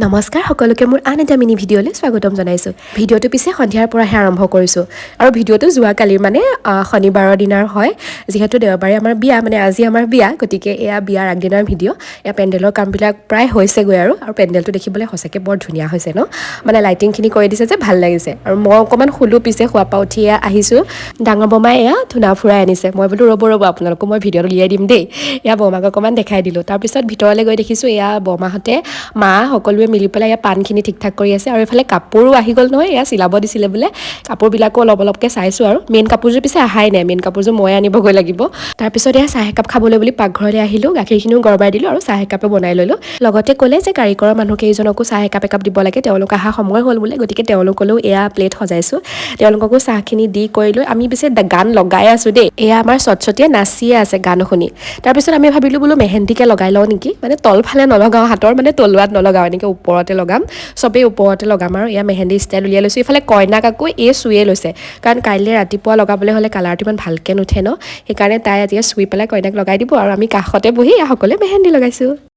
নমস্কাৰ সকলোকে, মোৰ আন এটা মিনি ভিডিঅ'লৈ স্বাগতম জনাইছোঁ। ভিডিঅ'টো পিছে সন্ধিয়াৰ পৰাহে আৰম্ভ কৰিছোঁ আৰু ভিডিঅ'টো যোৱাকালিৰ, মানে শনিবাৰৰ দিনাৰ হয়। যিহেতু দেওবাৰে আমাৰ বিয়া, মানে আজি আমাৰ বিয়া, গতিকে এয়া বিয়াৰ আগদিনাৰ ভিডিঅ'। এয়া পেণ্ডেলৰ কামবিলাক প্ৰায় হৈছেগৈ আৰু আৰু পেণ্ডেলটো দেখিবলৈ সঁচাকৈ বৰ ধুনীয়া হৈছে ন? মানে লাইটিংখিনি কৰি দিছে যে ভাল লাগিছে। আৰু মই অকণমান শুলোঁ পিছে, শোৱাৰ পৰা উঠি এয়া আহিছোঁ। ডাঙৰ বৰমাই এয়া ধূনা ফুৰাই আনিছে। মই বোলো, ৰ'ব ৰ'ব, আপোনালোকো মই ভিডিঅ'টো উলিয়াই দিম দেই। এয়া বৰমাক অকণমান দেখাই দিলোঁ। তাৰপিছত ভিতৰলৈ গৈ দেখিছোঁ, এয়া বৰমাহঁতে, মা সকলোৱে মিলি পেলাই এয়া পাণখিনি ঠিক ঠাক কৰি আছে। আৰু এইফালে কাপোৰো আহি গ'ল নহয়, এয়া চিলাব দিছিলে বোলে। কাপোৰবিলাকো অলপ অলপকৈ চাইছোঁ। আৰু মেইন কাপোৰযোৰ পিছে অহাই নাই, মেইন কাপোৰযোৰ মই আনিবগৈ লাগিব। তাৰপিছত এয়া চাহ একাপ খাবলৈ বুলি পাকঘৰলৈ আহিলোঁ। গাখীৰখিনিও গৰমাই দিলোঁ আৰু চাহ একাপো বনাই ল'লোঁ। লগতে ক'লে যে কাৰিকৰৰ মানুহকেইজনকো চাহ একাপ একাপ দিব লাগে, তেওঁলোক অহা সময় হ'ল বোলে। গতিকে তেওঁলোকলৈও এয়া প্লেট সজাইছোঁ, তেওঁলোককো চাহখিনি দি কৰি লৈ আমি পিছে গান লগাই আছোঁ দেই। এয়া আমাৰ চটচটীয়ে নাচিয়ে আছে গান শুনি। তাৰপিছত আমি ভাবিলোঁ বোলো মেহেন্দিকে লগাই লওঁ নেকি? মানে তলফালে নলগাওঁ, হাতৰ মানে তলুৱাত নলগাওঁ, এনেকৈ ওপৰতে লগাম, চবেই ওপৰতে লগাম। আৰু এয়া মেহেন্দি ষ্টাইল উলিয়াই লৈছোঁ। ইফালে কইনাক আকৌ এই চুয়ে লৈছে, কাৰণ কাইলৈ ৰাতিপুৱা লগাবলৈ হ'লে কালাৰটো ইমান ভালকৈ নুঠে ন? সেইকাৰণে তাই আজি চুই পেলাই কইনাক লগাই দিব আৰু আমি কাষতে বহি সকলোৱে মেহেন্দি লগাইছোঁ।